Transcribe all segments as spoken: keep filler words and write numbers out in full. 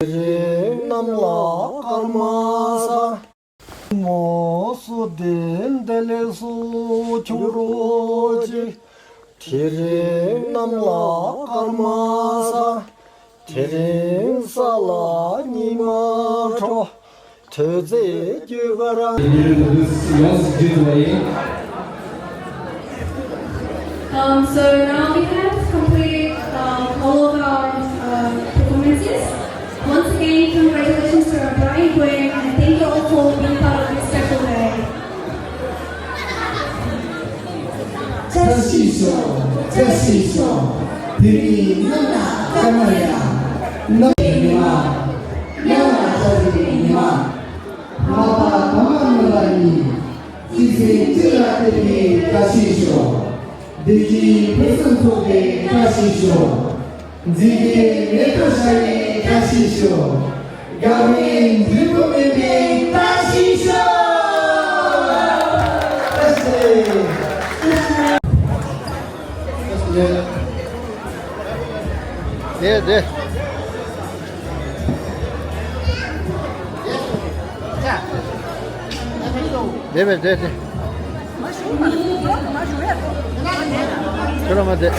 དེ་རིང་གནམ་ལ་སྐར་མ་ས། མོ་སོ་དེ་འདི་ལས་སུ་ཁྱུང་རོ་ཅིག་དེ་རིང་གནམ་ལ་སྐར་མ་ས། དེ་རིང་ས་ལ་ཉི་མ་འཕྲོ། དུས་ཚོད་རྒྱུ་ག་ར། ཡོངས་སུ་བརྗོད་ཐུབ་པ་ཡིན། Um, so now we have completed, um, all of our, uh, performances. Once again, congratulations to our bride and groom, and thank you all for being part of this special day. བཀྲ་ཤིས་ཤོག་བཀྲ་ཤིས་ཤོག་དེ་རིང་གནམ་ལ་སྐར་མ་ཡ། གནམ་ལ་ཉི་མ། གནམ་ལ་སྐར་མ་ཉི་མ། མ་པ་ག་མ་ན་ལ་ཉི། སྲིད་སྲིད་ཅི་ལ་དེ་རིང་བཀྲ་ཤིས་ཤོག་བདེ་སྐྱིད་ཕུན་སུམ་ཚོགས་པའི་བཀྲ་ཤིས་ཤོག་འཛིན་གྱི་མེ་ཏོག་ཤར་བའི་བཀྲ་ཤིས་ཤོག་དགའ་བའི་འབྲས་བུ་སྨིན་པའི་བཀྲ་ཤིས་ཤོག་བཀྲ་ཤིས་བཀྲ་ཤིས་བཀྲ་ཤིས། དེ་དེ། དེ་བས་དེ་དེ། ཁྱོད་རང་མ་དེ།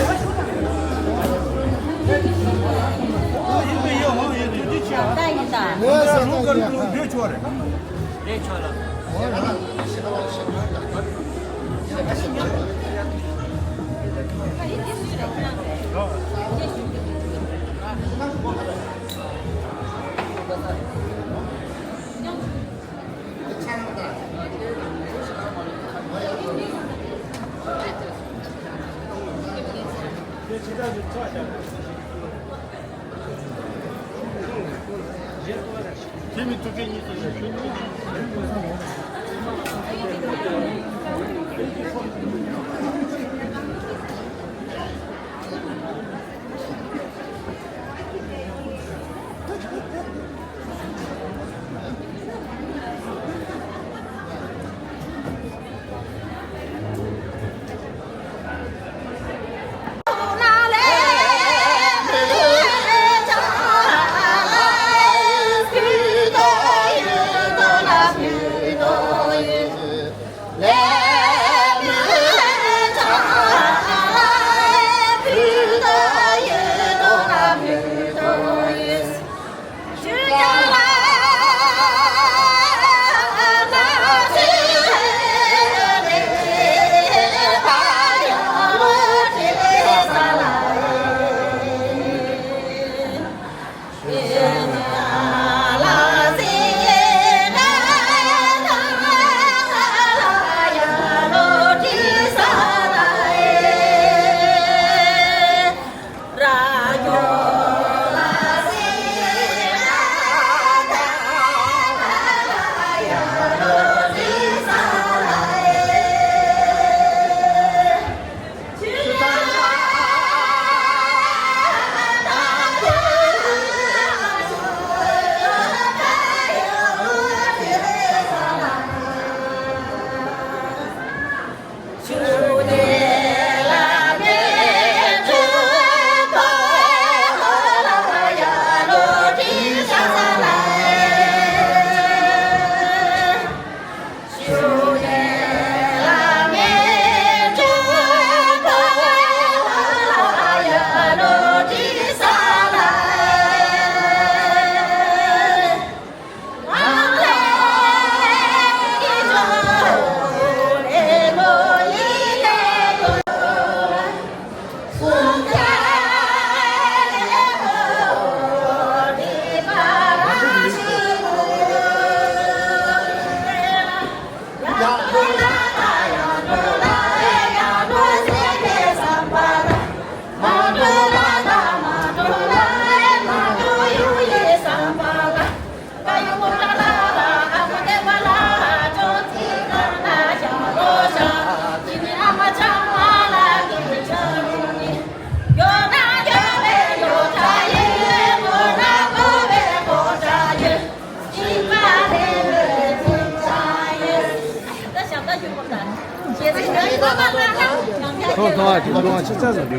ཐོག་ཐོག་ཨ་ཅིག་ཐོག་ཨ་ཅིག་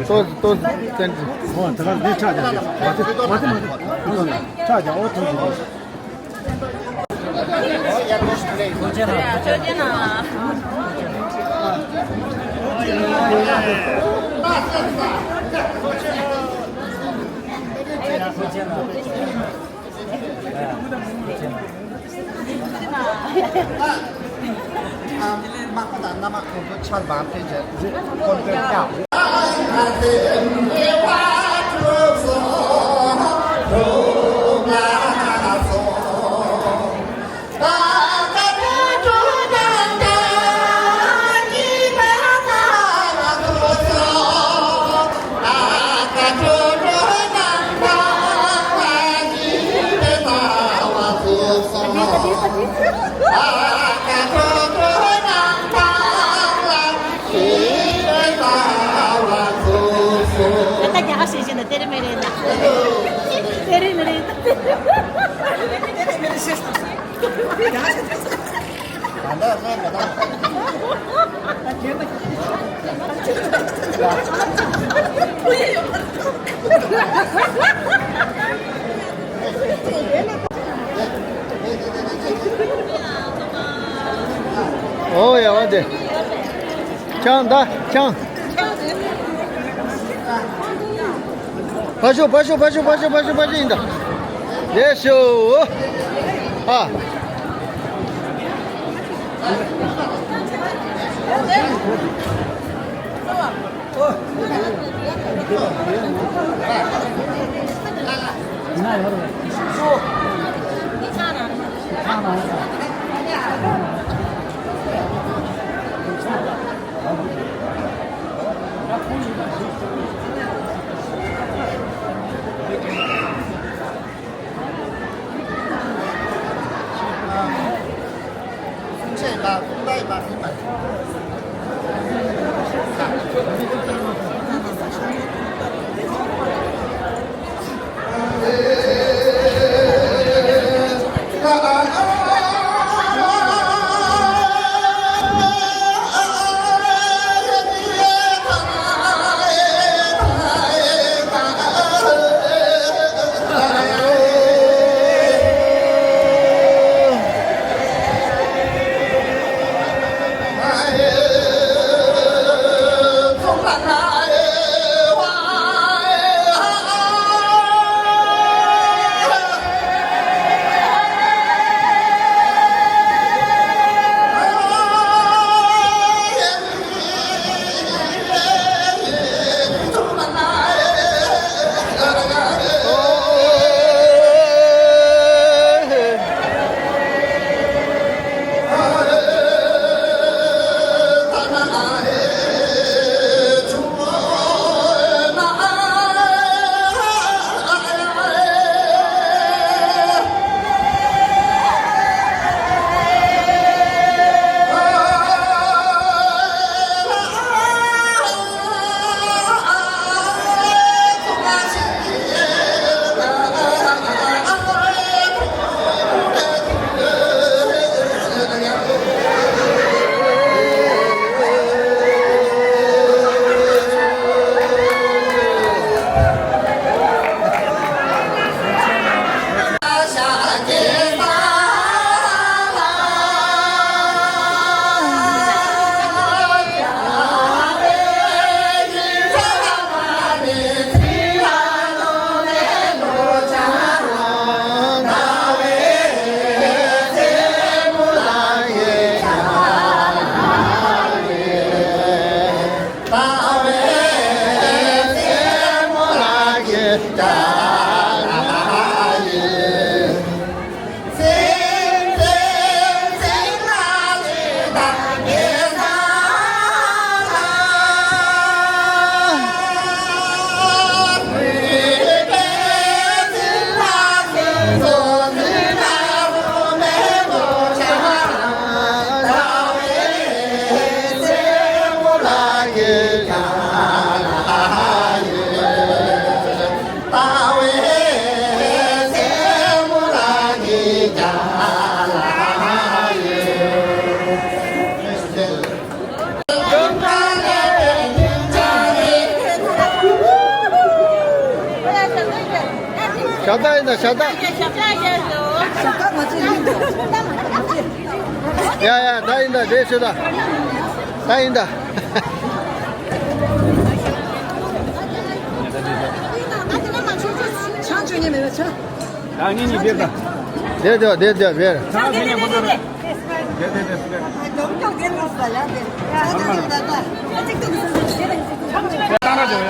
ཏོག་ཏོག་ཏན་ཏིག་ཧོ་ད་ག་འདི་ཁྲག་རྒྱག་གི་མ་དེ་མ་དེ་མ་དེ་ཁྲག་རྒྱག་འོ་ཐོག་ཅིག་དམག་དཔོན་དང་མནའ་མ་ཁོང་ཚོ་ཆར་བབས་ཏེ་རྗེས་ཁོང་ཚོས་བཀག་ད་ལྟ་རྒྱ་གར་ཞེས་བྱས་ན་དེ་རིང་མེད་རེད་ད། དེ་རིང་མེད་རེད་ད། དེ་རིང་མེད་རེད་ད། ཨོ་ཡ་བ་དེ། ཆང་ད་ཆང་། ཕ་ཤོ་ཕ་ཤོ་ཕ་ཤོ་ཕ་ཤོ་ཕ་ཤོ་ཕ་ཤོ་ཡིན་ད། ལེ་ཤོ། ཨ། ད་ཡིན་ད་ཤ་སྟག་ཡ་ཡ་ད་ཡིན་ད་རེད་ཤོད་ད། ད་ཡིན་ད། ཆང་བཅུག་ཉན་མེད་པ་ཆང་། ཡང་ངེད་གཉིས་བེར་དང་། བེར་དེ་བ་བེར་དེ་བ་བེར། ཆང་ངེད་གཉིས་ཁོ་ཚོ་རེད། བེར་དེ་བེར་དེ་བེར།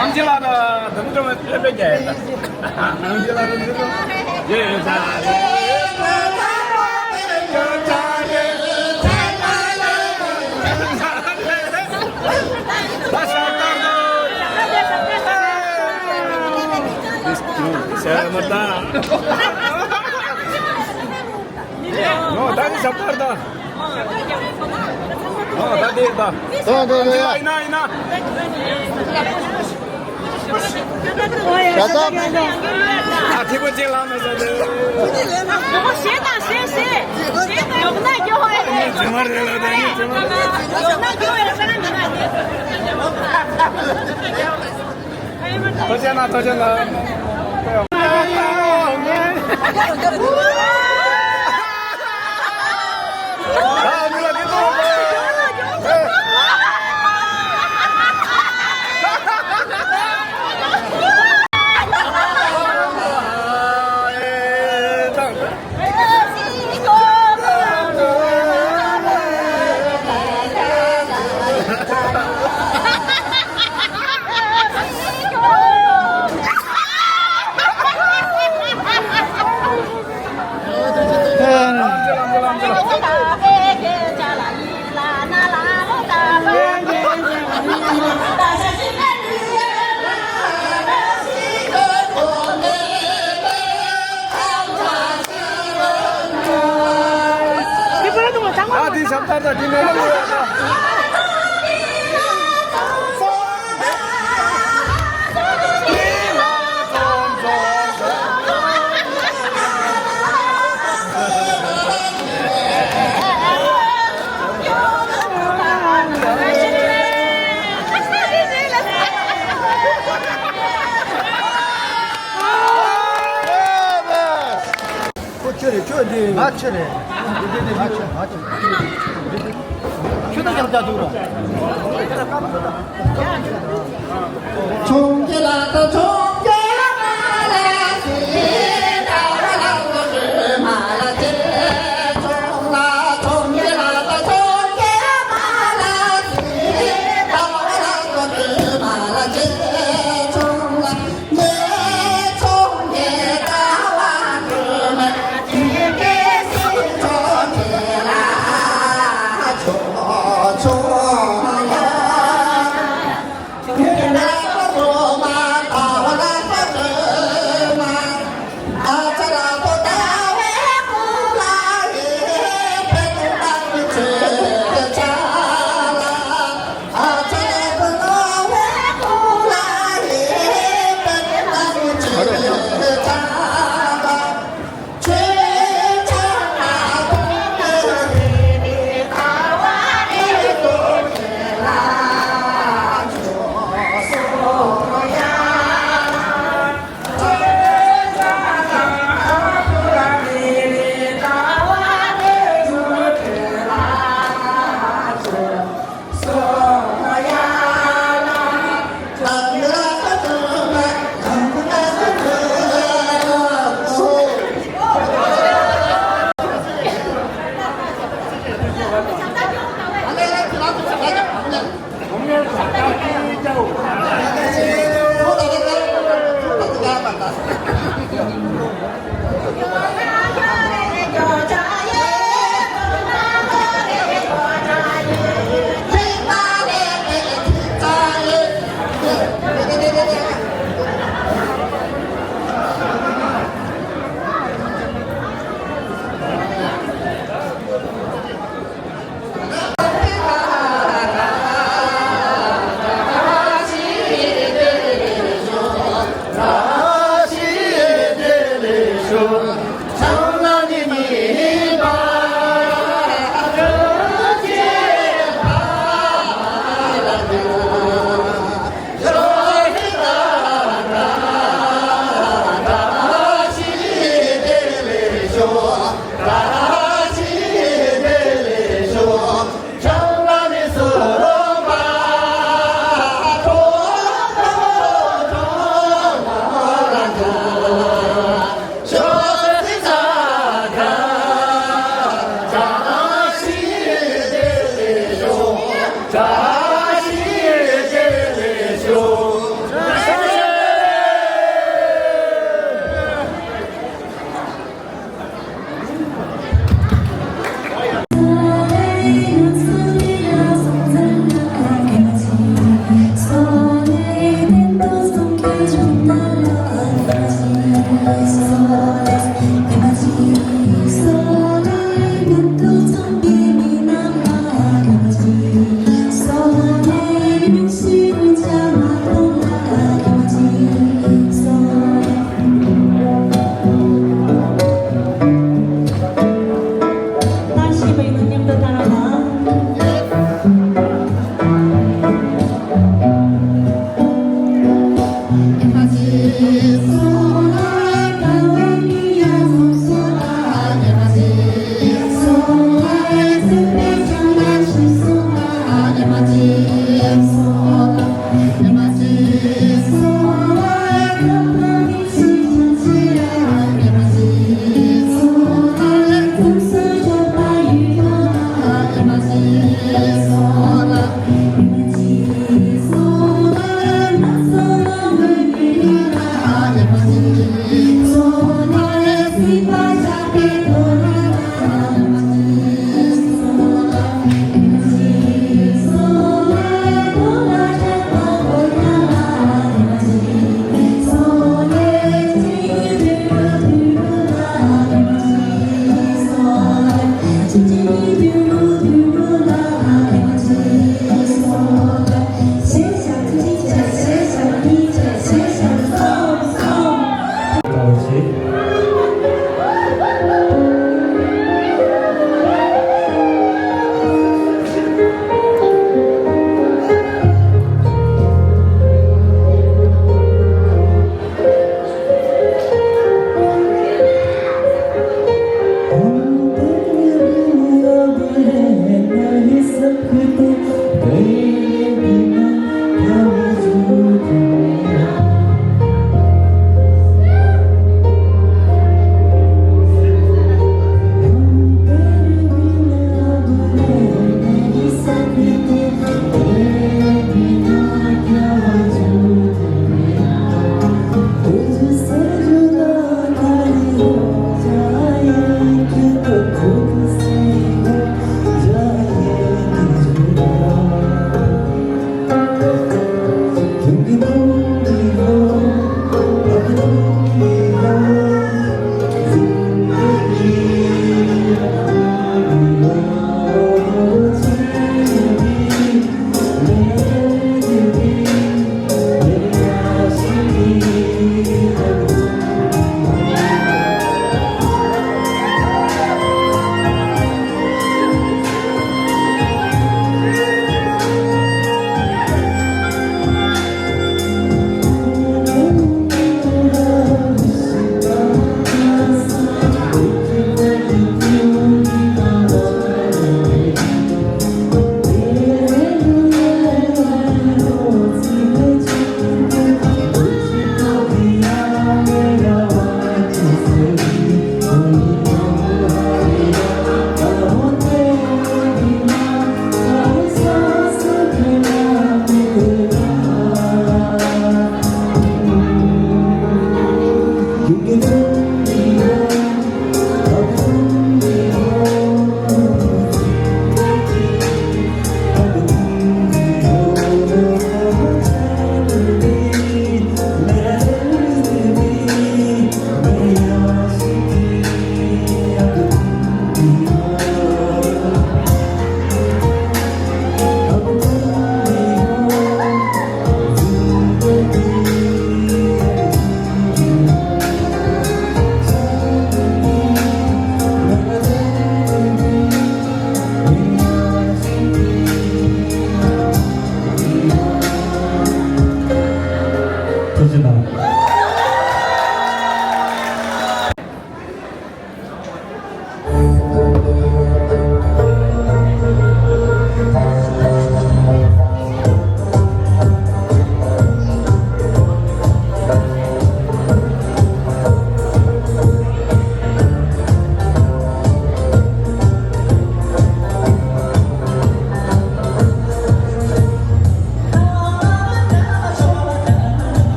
ཨམ་ཆི་ལགས་དང་དམ་དྲང་ལྷན་པའི་རྒྱལ་ཡོད་ད། ཨམ་ཆི་ལགས་དང་དམ་དྲང་ཡོད་ད། ནོ་ད་ནི་ཞབས་ཏར་ད། ཨ་ད་དེ་ད། ད་ད་ད་ཡ། ཡིན་ན་ཡིན་ན། ད་ད། ཨ་ཐིག་པོ་ཅིག་ལ་མེད་ས་དེ། ཞེ་དང་ཞེ་ཞེ། ཞེ་དང་ཡོག་ན་ཡོག་ཨེ། ཉི་མ་རེ་ལ་ད་ཉི་མ། ཡོག་ན་ཡོག་ཨེ་ས་ན་མི་ན་དེ། ཐུགས་རྗེ་གནང་། ཐུགས་རྗེ་གནང་། ཨ་དེ་ཞབས་ཏར་དང་དེ་མེ་ལོང་ཡོད་ད། ཁོ་ཁྱོད་རེད། ཁྱོད་འདི་ང་ཁྱོད་རེད། འདི་འདི་འདི་ང་ཁྱོད་ང་ཁྱོད། ཁྱོད་ད་ཀྱང་ལྟ་འདུག་ར།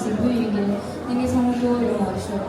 ཞུ་རྒྱུ་ཡིན། ལྷན་རྒྱས་ཚང་མ་སྐྱིད་པོ་ཡོང་བར་ཤོག་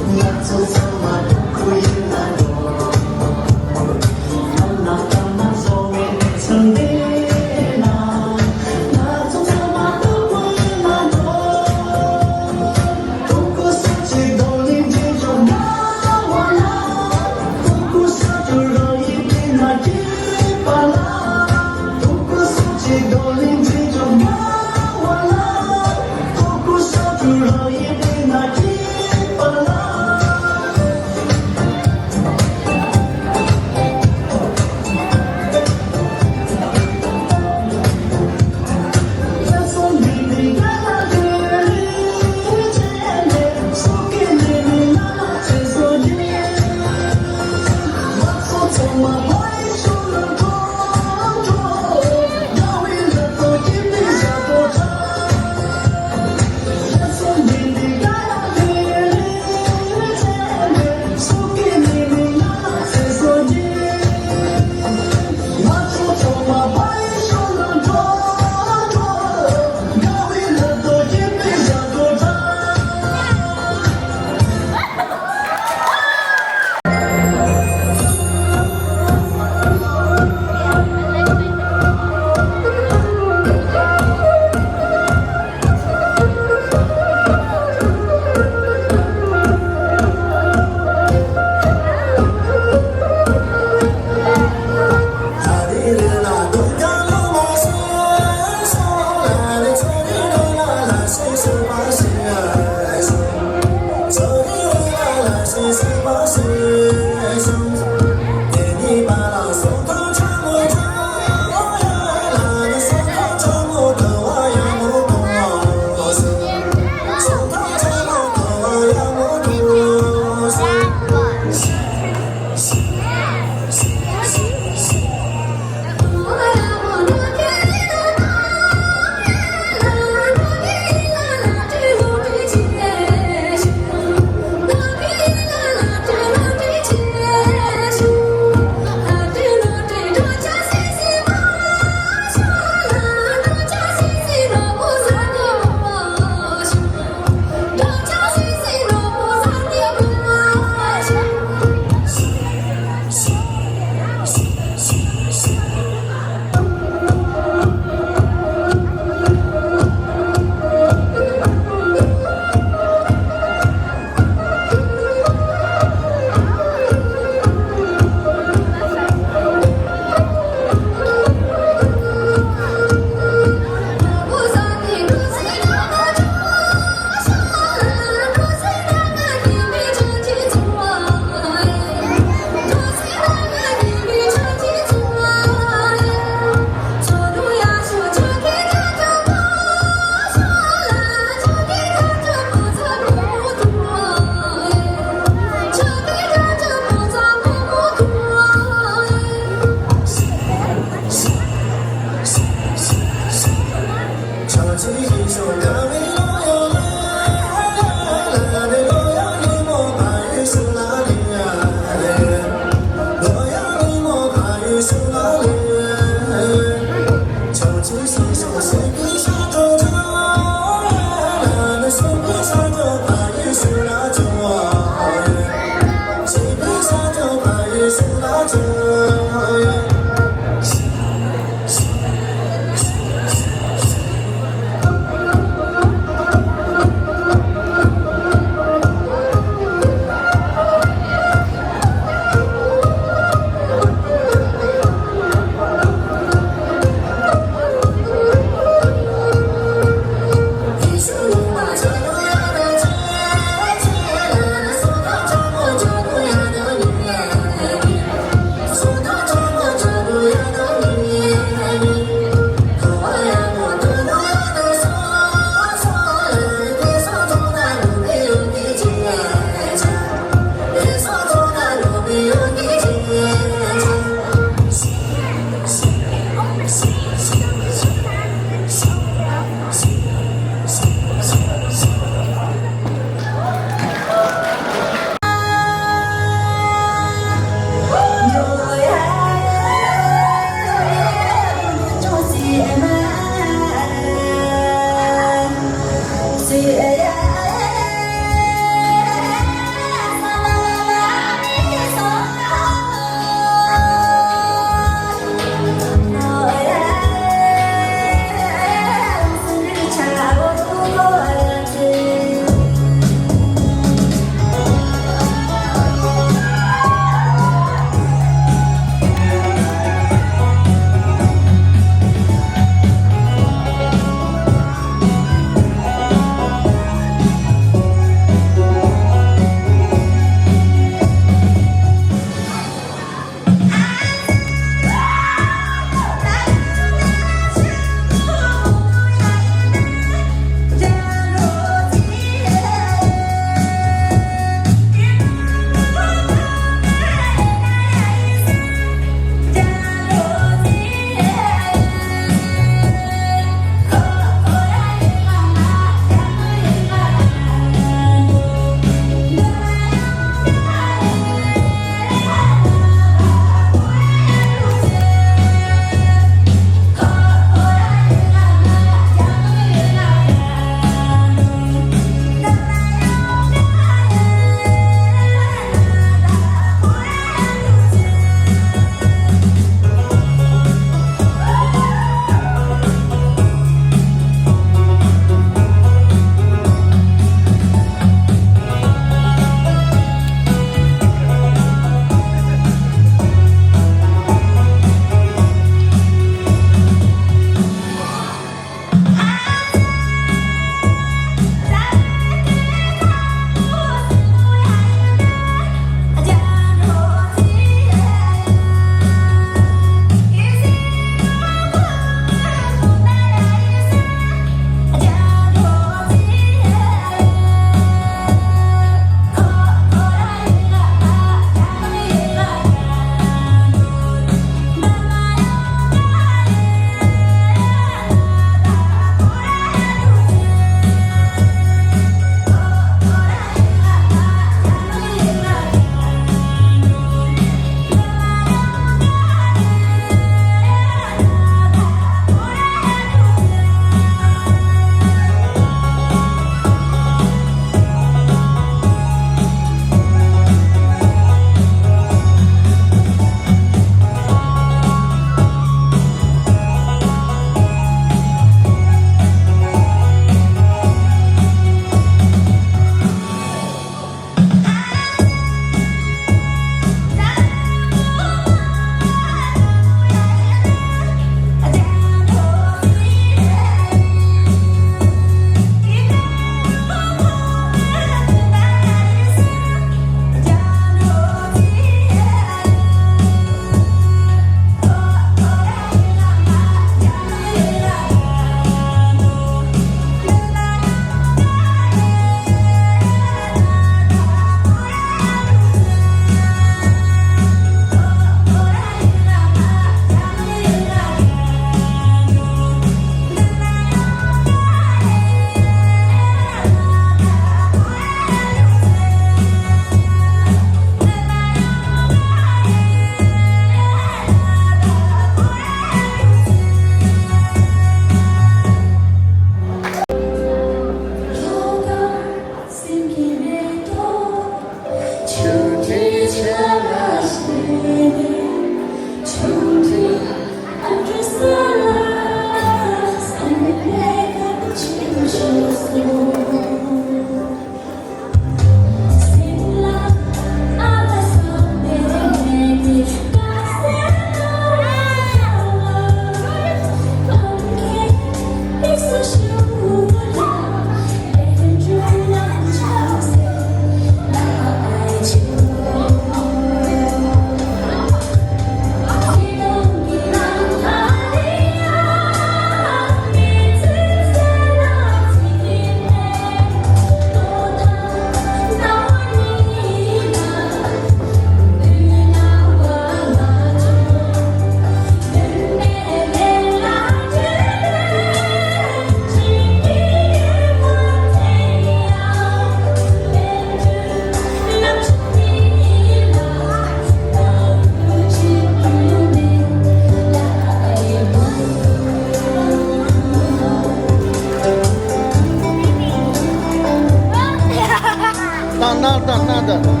ད་ན་ད་ན་ད།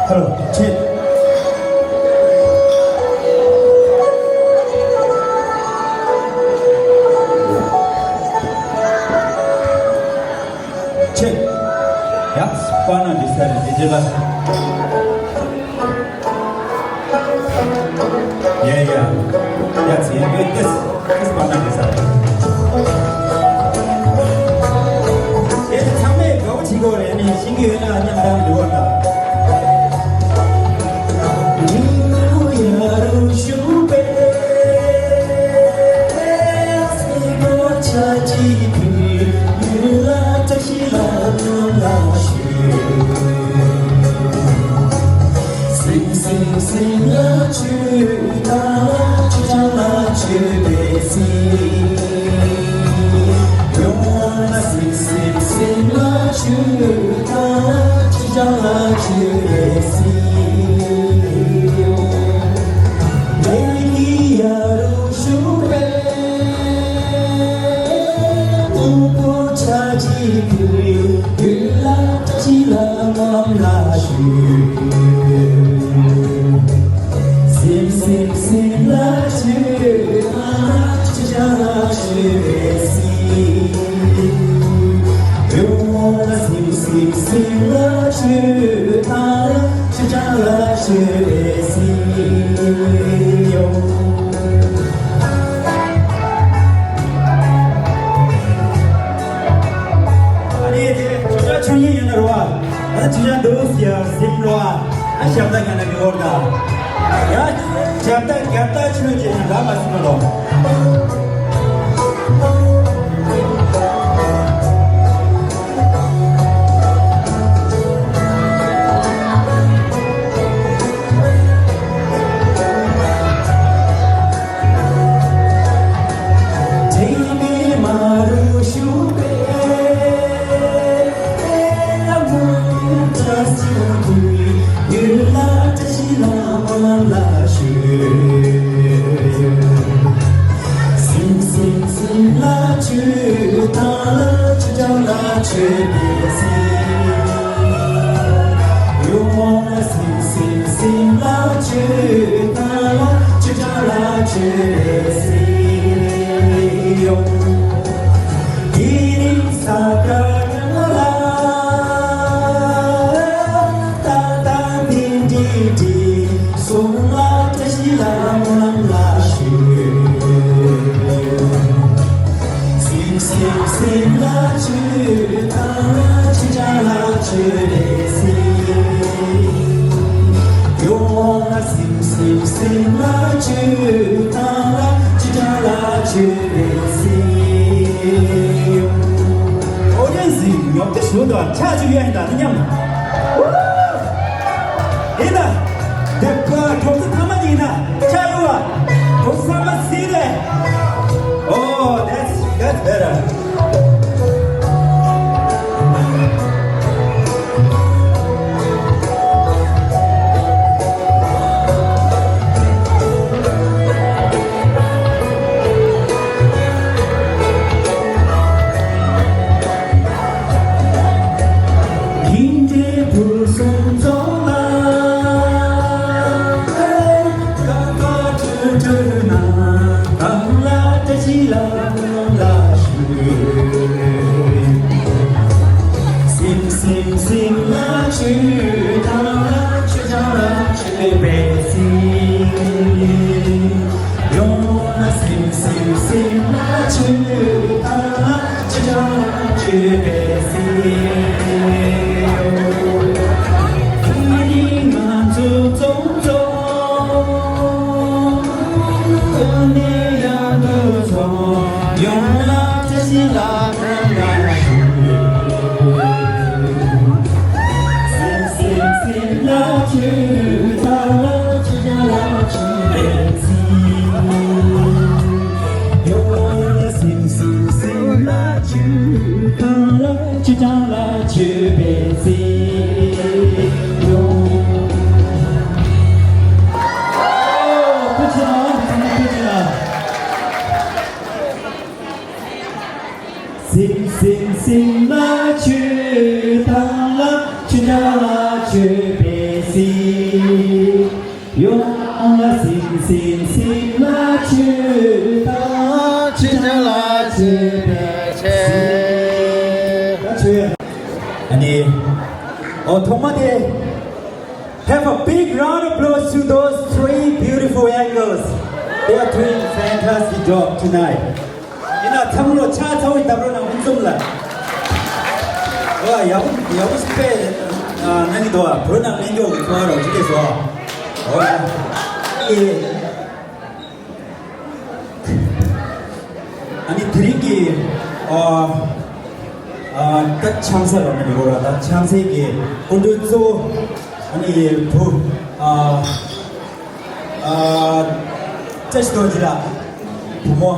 ཧེ་ལོ། ཆེ། ཆེ། ཡ། པ་ན་འདི་ས་རེད། འདི་རྗེས་ལ། ཡ་ཡ། ཡ་ཚེ་ཡ་ཡོད་ཏེས། ཏེས་པ་ན་འདི་ས་རེད། ཡ་ཚང་མས་དགའ་བོ་བྱེད་དགོས་རེད། ནི་ཤིང་གི་ཡོད་ན་མཉམ་དང་འདི་བར་དང་། ཨ་ནི་དེ་ཆུ་ཚོད་ཆུང་ཡིན་ཡིན་ན་རོ། ཨ་ཆུ་ཚོད་འདུག་ཟེར་ཟིན་རོ། ཨ་ཞབས་ཏ་ག་ན་མི་འོར་ད། ཡ། ཞབས་ཏ་རྒྱབ་ཏ་ཆུ་ཅེ་ན་ར་མ་སུ་མ་རོ། ཨོ་ཌི་ཡན་སི་ཉོབ་ཏེ་ཞུ་དང་ཆ་ཅིག་ཡ་ཡིན་ད་ནི་མཉམ། ཡིན་ད། དེ་ཕ་གྲོགས་ཚོ་ཚང་མ་ཡིན་ན་ཆ་ཡོད་བ། གྲོགས་ཚོ་ཚང་མ་སི་རེད། Oh, that's, that's better. སིང་སིང་སིང་ལ་ཆུ་དང་ལ་ཆུ་འདྲ་ལ་ཆུ་པའི་སིང་ Have a big round of applause to those three beautiful young girls. They are doing fantastic job tonight. ཡིན་ན་ཚང་མ་ཆ་ཚང་བའི་ད་བར་ན་ཧུན་སུམ་ལ། ཨོ་ཡག་པོ་ཡག་པོ་སྤེ་ནང་གི་དོ་བོད་ནང་ལེན་འཇོག་གི་ཚོང་རོགས་ཅི་སོ། ཨོ་ཡེ། ཨ་ནི་དེ་རིང་གི་ཨ་ཨ་ད་ཆང་ས་ར་མི་འགྲོ་ར་ད་ཆང་སའི་གི་སྐུ་མགྲོན་གཙོ་བོ་ཨ་ནི་བུ་ཨ་ཨ་བཀྲ་ཤིས་རྡོ་རྗེ་ལགས། བུ་མོ་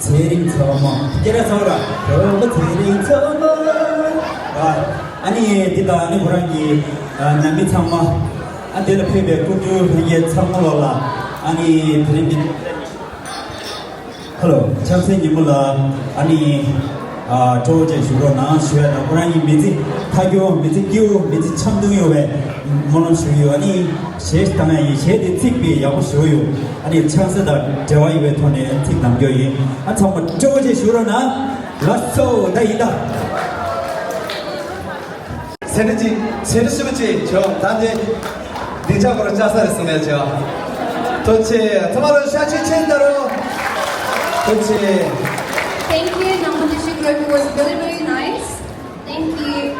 ཚེ་རིང་ཚེ་བ་མོ་སྐད་གྲགས་ཚ་བ་ར་བུ་མོ་ཚེ་རིང་ཚེ་བ་མོ། ཨ་ནི་འདི་དང་ཨ་ནི་ཁོ་རང་གི་ཨ་ནང་མི་ཚང་མ། ཨ་དེ་ལ་ཕེབས་པའི་སྐུ་མགྲོན་ལྷན་རྒྱས་ཚང་མ་ལོ་ལ་ཨ་ནི་དེ་རིང་གི་ཧ་ལོ་ཆབ་སྲིད་ཉིན་མོ་ལ་ཨ་ནི་ཨ་སྤྲོ་བོ་བཅས་ཞུ་རོགས་གནང་ཞུ་ཡ་དང་ཁོ་རང་གི་མི་ཚེ་ཐ་སྐྱོ་མི་ཚེ་སྐྱིད་པོ་མི་ཚེ་འཆམ་མཐུན་ཡོང་བའི་སྨོན་ལམ་ཞུ་ཡོད། ཨ་ནི་གཞས་བཏང་ཡ་ཡིན་གཞས་དེ་ཚིག་པའི་ཡག་པོ་ཞུ་ཡོད། ཨ་ནི་ཆབ་སྲིད་དང་འབྲེལ་བ་ཡོད་པའི་ཐོག་ནས་ཚིག་གནང་རྒྱུ་ཡིན། ཨ་ཚང་མ་སྤྲོ་བོ་བཅས་ཞུ་རོགས་གནང་ལགས་སོ། ད་ཡིན་ད། ཚེ་འདི་ཅིག་ཚེ་འདི་ཞིབ་ཅིག་བྱོས་ད་འདི་འདི་ཅག་པར་ཅག་ས་རེད་སོང་ནས་བྱོས། ཐུགས་རྗེ་ཆེ། ཚང་མ་ལ་ཤ་ཆེ་ཆེ་ད་རོ། ཐུགས་རྗེ་ཆེ། Thank you. Nangma District Group was very, very nice. Thank you.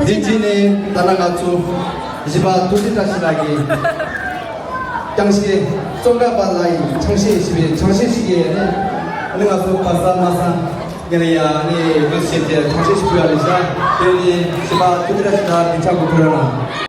འདི་ཅི་ནས་ད་ལ་ང་ཚོ་བཞི་པ་ཐུགས་རྗེ་བཀྲ་ཤིས་ལགས་ཀྱིས། ཀྱང་ཤེས་ཙོང་ཁ་པ་ལ་ཡིན་ཆང་ཤེས་ཞིབ་པའི་ཆང་ཤེས་ཤིག་ཡས་ནས་ཨ་ནི་ང་ཚོ་བ་ས་མ་ས་ངེད་ལ་ཡ་ཨ་ནི་ལུས་བྱེད་དེ་ཆང་ཤེས་ཤིག་ཕུལ་བ་རེད་ཤག་དེ་ནི་ཞིབ་པ་ཐུགས་རྗེ་ཆེ་ད་འདི་ཆག་གོ་ཕུལ་ར་ན།